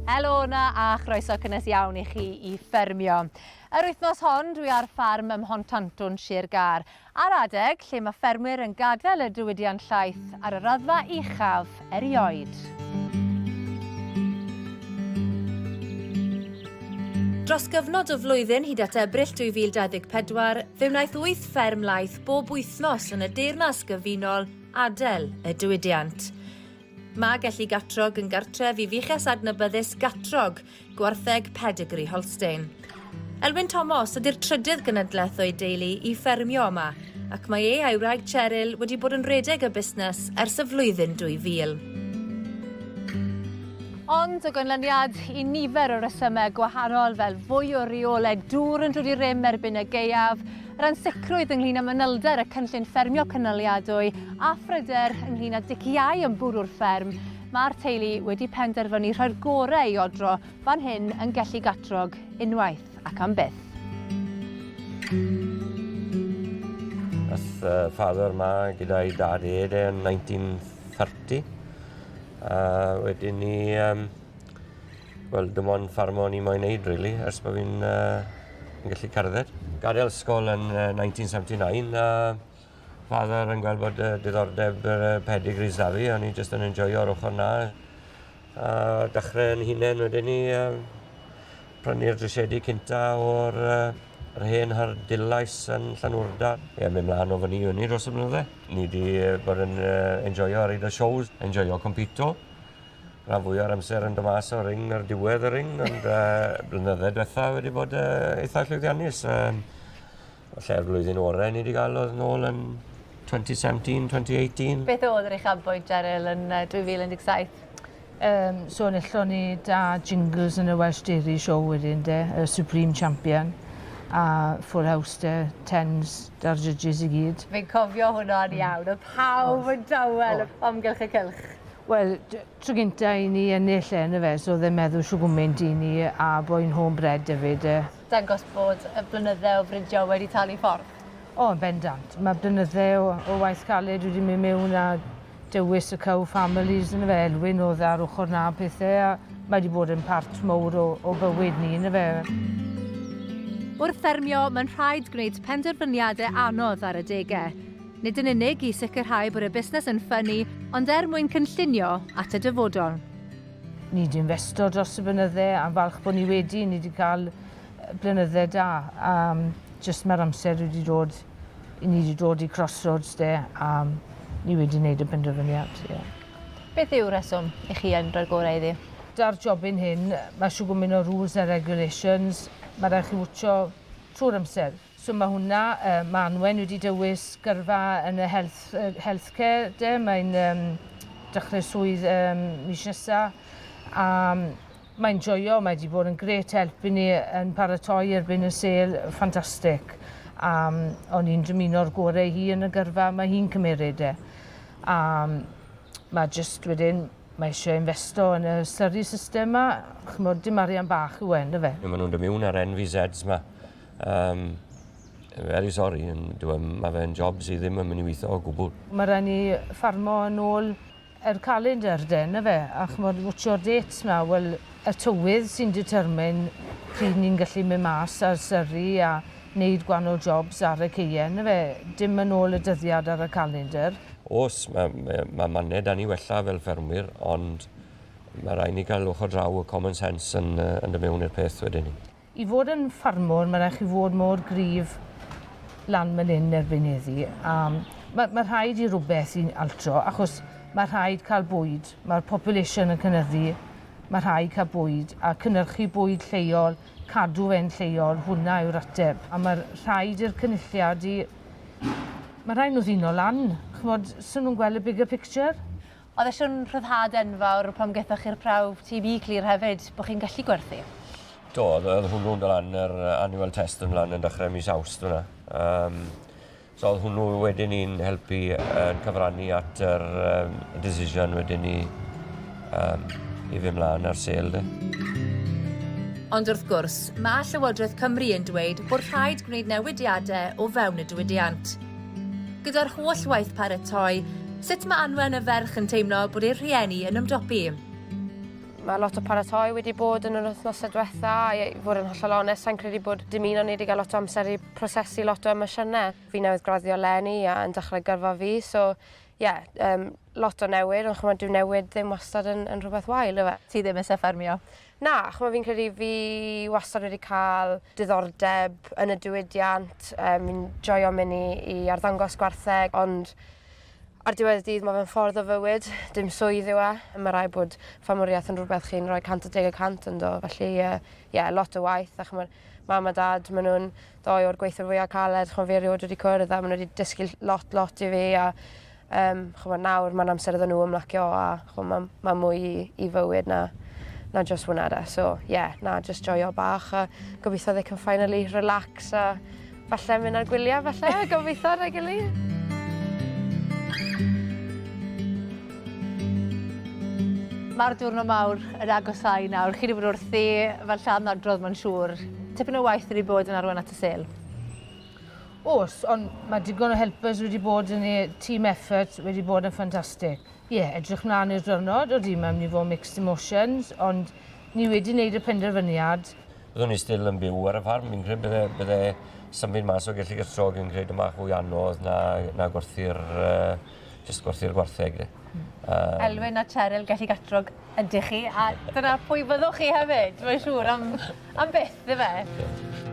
Helo 'na a chroeso cynnes iawn i chi i ffermio. Yr wythnos hon dwi ar ffarm ym Mhontarddwn, Sir Gâr, ar adeg lle mae ffermwyr yn gadael y diwydiant llaeth ar y raddfa uchaf erioed. Dros gyfnod o flwyddyn hyd at Ebrill 2024, fe wnaeth wyth fferm laeth bob wythnos yn y Deyrnas Gyfunol adael y diwydiant. Mae Gelli Gatrog yn gartref i fuches adnabyddus Gatrog, gwartheg pedigri Holstein. Elwyn Tomos ydy'r trydydd genedlaeth o'i deulu i ffermio yma, ac mae e a'i wraig Cheryl wedi bod yn rhedeg y busnes ers y flwyddyn 2000. Ond o ganlyniad i nifer o resymau gwahanol fel fwy o reolau dŵr yn dod i rym erbyn y gaeaf, yr ansicrwydd ynglŷn â manylder y cynllun ffermio cynaliadwy a phryder ynglŷn â diciâu yn bwrw'r fferm, mae'r teulu wedi penderfynu rhoi'r gorau i odro fan hyn yn Gelli Gatrog unwaith ac am byth. Nath uh, father ma gyda'i dad e de yn 1930. A wedyn ni, um, wel, dim ond ffarmo ni moyn neud, really, ers bod fi'n uh, yn gallu cerdded. Gadael ysgol yn uh, 1979, a father yn gweld bod uh, diddordeb yr uh, pedigrees da fi, o'n i jyst yn enjoyo'r ochr na. A dechrau yn hunain wedyn ni, uh, prynu'r drisiedi cynta o'r uh, yr hen Hardulais yn Llanwrda. Ie, mynd mlaen o fyny i fyny dros y blynydde. Ni wedi bod yn uh, enjoyo ar y shows, enjoyo compito. Rhan fwy o'r amser yn dod mas o'r ring ar diwedd y ring, ond uh, blynydde diwetha wedi bod uh, eitha llwyddiannus. Um, Falle'r flwyddyn orau ni wedi cael oedd nôl yn 2017, 2018. Beth oedd yr uchafbwynt, Cheryl, yn 2017? Um, so enillon ni da jingles yn y Welsh Dairy Show wedyn de, y Supreme Champion a full house de, tens da'r judges i gyd. Fi'n cofio hwnna'n iawn, oedd pawb yn dawel o amgylch y cylch. Wel, tro gynta i ni ennill e, yndyfe, so oedd e'n meddwl shwd gwmynt i ni a boi'n home bred hefyd e. Dangos bod y blynydde o fridio wedi talu ffordd. O, yn bendant. Mae blynydde o, o waith caled wedi mynd mewn a dewis y cow families yndyfe, Elwyn oedd ar ochr 'na a pethe a mae wedi bod yn part mowr o, o bywyd ni yndyfe. Wrth ffermio, mae'n rhaid gwneud penderfyniadau anodd ar adegau. Nid yn unig i sicrhau bod y busnes yn ffynnu, ond er mwyn cynllunio at y dyfodol. Ni 'di investo dros y blynydde a'n falch bod ni wedi, ni 'di cael blynydde da a jyst mae'r amser wedi dod, i ni wedi dod i crossroads de a ni wedi wneud y penderfyniad, ie. Beth yw'r rheswm i chi yn rhoi'r gorau iddi? Da'r jobyn hyn, mae shwd gwmyn o rules a regulations, mae rhaid chi wtsio trwy'r amser. So ma' hwnna, yy ma' Anwen wedi dewis gyrfa yn y health yy healthcare de, mae'n yym dechrau swydd yym mis nesa a mae'n joio, mae 'di bod yn grêt help i ni yn paratoi erbyn y sêl, ffantastig. A o'n i'n dymuno'r gore i hi yn y gyrfa mae hi'n cymeryd e. A ma' jyst wedyn mae eisiau investo yn y slurry system 'ma, ch'mod dim arian bach yw e yndyfe? Ma' nhw'n dod miwn â'r NVZs 'ma. Um, very sorry, mae fe'n job sydd ddim yn mynd i weithio o gwbl. Mae rhaid ni ffarmo yn ôl yr calendar de, na fe? A ch'mod, watcho'r dates 'ma, wel, y tywydd sy'n determine pryd ni'n gallu mynd mas ar syrru a wneud gwahanol jobs ar y caeau, na fe? Dim yn ôl y dyddiad ar y calendar. Oes, mae, mae, mae mannau da ni wella fel ffermwyr, ond mae rhaid ni gael ochr draw y common sense yn, yn dod mewn i'r peth wedyn ni. I fod yn ffarmwr, mae rhaid chi fod mor gryf lan man hyn erbyn heddi. A mae, mae rhaid i rhywbeth i altro, achos mae rhaid cael bwyd. Mae'r population yn cynyddu, mae rhaid cael bwyd, a cynhyrchu bwyd lleol, cadw fe'n lleol, hwnna yw'r ateb. A mae rhaid i'r cynulliad i... Mae rhaid nhw ddino lan, ch'mod, so nhw'n gweld y bigger picture. Oedd e siŵr yn rhyddhad enfawr pan gethoch chi'r prawf TB clir hefyd, bod chi'n gallu gwerthu? Do, oedd hwnnw'n dod lan, yr annual test yn lan yn dechrau mis Awst fyna. Um, so oedd hwnnw wedyn ni'n helpu yn cyfrannu at yr um, decision wedyn ni um, i fynd mlaen ar sêl. De. Ond wrth gwrs, mae Llywodraeth Cymru yn dweud bod rhaid gwneud newidiadau o fewn y diwydiant. Gyda'r holl waith paratoi, sut mae Anwen y ferch yn teimlo bod ei rhieni yn ymdopi? Mae lot o paratoi wedi bod yn yr wythnosau diwetha, a i fod yn hollol onest, sa'n credu bod dim un o'n ni wedi cael lot o amser i prosesu lot o emosiynau. Fi newydd graddio leni a yn dechrau gyrfa fi, so ie, yeah, lot o newid, ond ch'mod dyw newid ddim wastad yn, yn rhywbeth wael, yw e? Ti ddim eisiau ffermio? Na, ch'mod fi'n credu fi wastad wedi cael diddordeb yn y diwydiant, fi'n joio mynd i, i arddangos gwartheg, ond ar diwedd y dydd mae fe'n ffordd o fywyd, dim swydd yw e. Mae rhaid bod ffarmwriaeth yn rhywbeth chi'n rhoi 110% ynddo, felly ie, yeah, lot o waith, a ch'mod, mam a dad, maen nhw'n ddoi o'r gweithwyr fwyaf caled, ch'mod fi erioed wedi cwrdd a maen nhw wedi dysgu lot, lot i fi a ch'mod nawr mae'n amser iddyn nhw ymlacio a ch'mod mae, ma mwy i, i fywyd na, na just hwnna de. So ie, yeah, na, just joio bach a gobeithio they can finally relax a falle mynd ar gwyliau falle, gobeithio ar ei gilydd. Mae'r diwrnod mawr yn agosáu nawr. Chi wedi bod wrthi fel llan adrodd, mae'n siŵr. Tipyn o waith wedi bod yn arwain at y sêl. Oes, ond mae digon o helpers wedi bod yn ei team effort wedi bod yn ffantastig. Ie, yeah, edrych mlaen i'r diwrnod, oeddi, mae'n mynd i fod mixed emotions, ond ni wedi wneud y penderfyniad. Byddwn ni still yn byw ar y ffarm, fi'n credu bydde, bydde symud mas o Gelligytrog yn credu bach fwy anodd na, na gwerthu'r, just gwerthu'r gwartheg. De. Elwyn a Cheryl Gelligatrog ydych chi, a dyna pwy fyddwch chi hefyd, mae'n siŵr, am, am byth, ife? Yeah.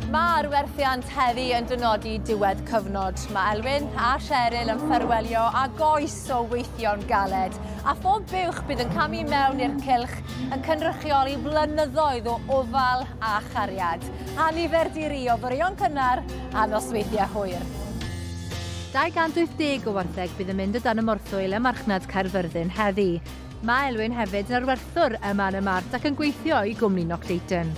Mae'r werthiant heddi yn dynodi diwedd cyfnod. Mae Elwyn a Cheryl yn ffarwelio â goes o weithio'n galed. A phob buwch bydd yn camu mewn i'r cylch yn cynrychioli blynyddoedd o ofal a chariad. A nifer di-ri o foreon cynnar a nosweithiau hwyr. 280 o wartheg bydd yn mynd o dan y morthwyl ym marchnad Caerfyrddin heddi. Mae Elwyn hefyd yn arwerthwr yma yn y mart ac yn gweithio i gwmni Nock Deighton.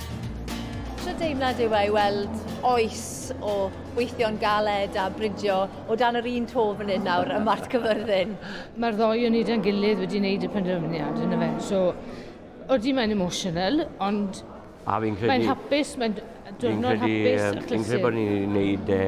Shwt deimlad yw e i weld oes o weithio'n galed a bridio o dan yr un to fan hyn nawr ym Mart Caerfyrddin? Mae'r ddoi o'n ni da'n gilydd wedi wneud y penderfyniad, yna fe. So, odi mae'n emotional, ond A fi'n credu... Mae'n hapus, mae'n diwrnod hapus achlysur. Fi'n credu bod ni'n wneud e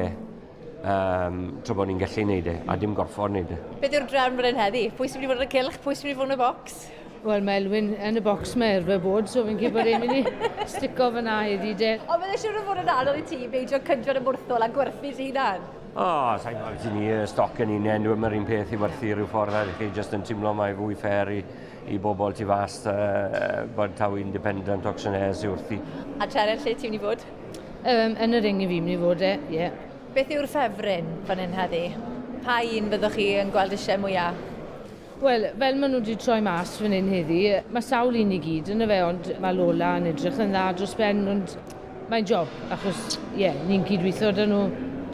tra bod ni'n gallu wneud e, a dim gorfod wneud e. Beth yw'r drefn fan hyn heddi? Pwy sy'n mynd i fod yn y cylch? Pwy sy'n mynd i fod yn y bocs? Wel, mae Elwyn yn y bocs mae arfer bod, so fi'n credu bod e'n mynd i stico fyna heddi de. Ond bydd e siŵr o fod yn anodd i ti beidio cydio yn y mwrthwl a gwerthu dy hunan. O, sa'n gwybod beth i ni, y stoc yn unen, dwi'n yr un peth i werthu rhyw ffordd, a chi jyst yn teimlo mai fwy ffair i, i bobl tu fas bod taw independent auctioneers yw wrthi. A Cheryl, lle ti'n mynd i fod? Yn y ring i fi mynd i fod e, ie. Yeah. Beth yw'r ffefryn fan hyn heddi? Pa un fyddwch chi yn gweld eisiau mwyaf? Wel, fel maen nhw wedi troi mas fan hyn heddi, mae sawl un i gyd yn y fe, ond mae Lola yn edrych yn dda dros ben, ond mae'n job, achos, ie, yeah, ni'n cydweithio da nhw,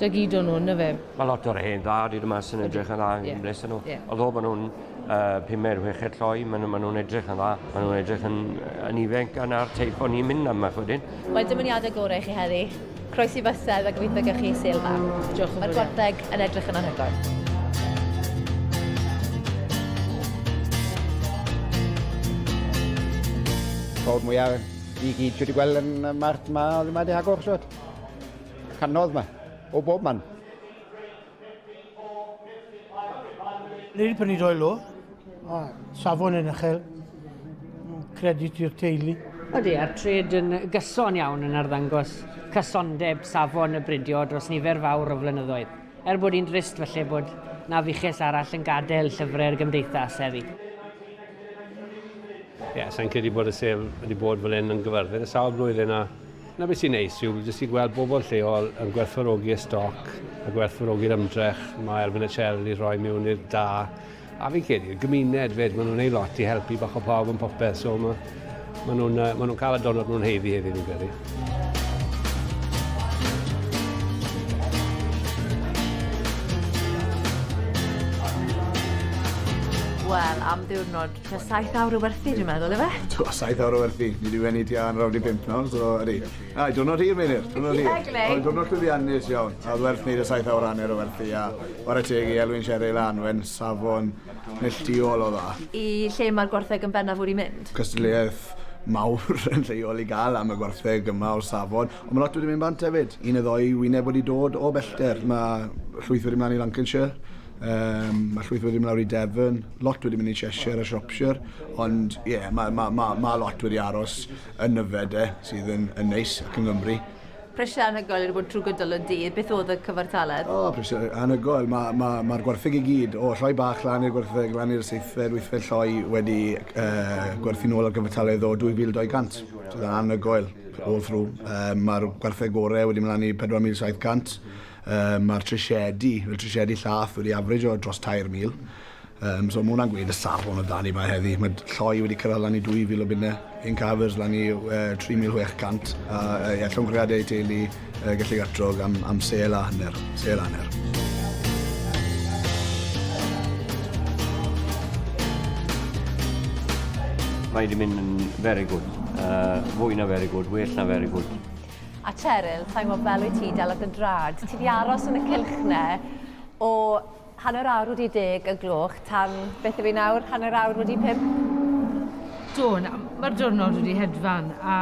da gyd o'n nhw, yn y fe. Mae lot o'r hen dda wedi dod mas yn edrych yn dda, yn bles nhw. Yeah. Although maen nhw'n pumed, chweched lloi, maen nhw, nhw'n edrych yn dda. Maen nhw'n edrych yn, yn ifanc a na'r teip o'n i'n mynd am wedyn. Wel, dymuniadau gorau i chi heddi. Croesi bysedd a gobeithio gewch chi sêl dda. Diolch yn Mae'r gwartheg yn edrych yn anhygoel. Ffordd mwyaf i gyd ti wedi gweld yn y mart ma, oedd yma di agor, siwt. Canodd ma, o bob man. Ni wedi prynu doi lo, a safon yn uchel, credit i'r teulu. Ydy, a'r trade yn gyson iawn yn arddangos cysondeb safon y bridio dros nifer fawr o flynyddoedd. Er bod hi'n drist falle bod na fuches arall yn gadael llyfrau'r gymdeithas heddi. Ie, yeah, sa'n credu bod y sêl wedi bod fel hyn yn Gyfyrddin y sawl blwyddyn a na beth sy'n neis yw jyst i gweld bobl lleol yn gwerthfawrogi y stoc a gwerthfawrogi'r ymdrech mae Elfyn a Cheryl i roi mewn i'r da. A fi'n credu, y gymuned fyd, maen nhw'n neud lot i helpu bach o pawb yn popeth, so ma, maen nhw'n ma nhw cael y diwrnod nhw'n haeddu heddi, fi'n credu. Wel, am ddiwrnod, tua 7 awr o werthu, dwi'n meddwl, ife? Tua 7 awr o werthu. Ni wedi bennu tua hanner awr 'di 5 nawr, so ydi. Ai, diwrnod hir, Meinir, diwrnod hir. Ie, Glei. Ond diwrnod llwyddiannus iawn. A oedd werth wneud y 7 awr hanner o werthu, a whare teg i Elwyn Cheryl a Anwen, safon neilltuol o dda. I lle mae'r gwartheg yn bennaf wedi mynd? Cystadleuaeth mawr yn lleol i gael am y gwartheg yma o'r safon. Ond mae lot wedi mynd bant hefyd. Un neu ddoi wyneb wedi dod o bellter. Mae llwyth wedi mynd i Lancashire, mae llwyth wedi mynd lawr i Devon, lot wedi mynd i Cheshire a Shropshire, ond ie, yeah, mae ma, ma, ma lot wedi aros yn Nyfed e, sydd yn, yn neis ac yng Nghymru. Prisiau anhygoel wedi bod trwy gydol y dydd. Beth oedd y cyfartaledd? O, prisiau anhygoel. Mae'r ma, ma, ma gwartheg i gyd, o lloi bach lan i'r gwartheg, lan i'r seithfed, wythfed lloi wedi gwerthu nôl ar gyfartaledd o 2,200. Sydd yn anhygoel, all through. Mae'r gwartheg gorau wedi mynd lan i 4,700. Mae'r trisiedi, fel trisiedi llath, wedi average o dros 3,000. So mae hwnna'n gweud y safon o dan i mae heddi. Mae lloi wedi cyrraedd lan i 2,000 o bunnau, un cafers lan i 3,600. A ie, llongyfarchiadau i teulu Gelligatrog am, am sêl a hanner. Sêl a hanner. Mae wedi mynd yn very good. Fwy na very good, well na very good. A Cheryl, sa'n gwybod fel wyt ti dal ar dy drad, ti di aros yn y cylch 'na o 10:30 y gloch tan, beth yw hi nawr, 5:30? Do, na, mae'r diwrnod wedi hedfan a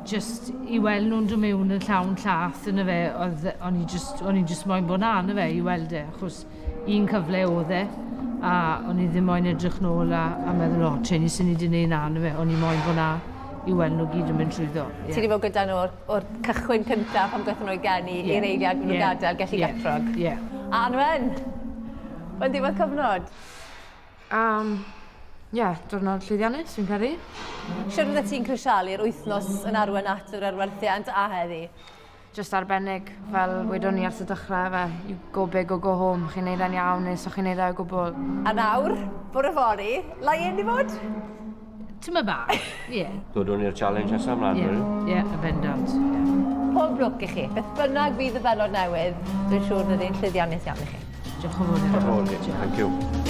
jyst i weld nhw'n dod mewn yn llawn llath yn y fe, oedd, o'n i jyst, o'n i jyst moyn bod na yn y fe i weld e, achos un cyfle oedd e, a o'n i ddim moyn edrych nôl a, a meddwl, o, trueni sy'n ni wedi gwneud na yn y fe, o'n i moyn bod na i weld nhw gyd yn mynd trwyddo. Yeah. Ti wedi bod gyda nhw o'r, or cychwyn cyntaf pan gaethon nhw eu geni yeah. i'r eiliad maen nhw'n yeah. gadael Gelli yeah. Gatrog. Yeah. A Anwen, mae'n diwedd cyfnod. Yeah, diwrnod llwyddiannus, fi'n credu. Siwr fydde ti'n crisialu'r wythnos yn arwain at yr arwerthiant a heddi? Just arbennig, fel wedon ni ers y dechrau fe, you go big or go home, chi'n neud e'n iawn neu so chi'n neud e o gwbl. A nawr, bore fory, lie-in i fod? Tyma bach, ie. Yeah. Dodwn ni'r challenge nesaf mlaen. Ie, yeah, yeah, yn bendant. Yeah. Pob lwc i chi. Beth bynnag fydd y bennod newydd, dwi'n siŵr fydd hi'n llwyddiannus iawn i chi. Diolch yn fawr. Diolch yn fawr. Thank you.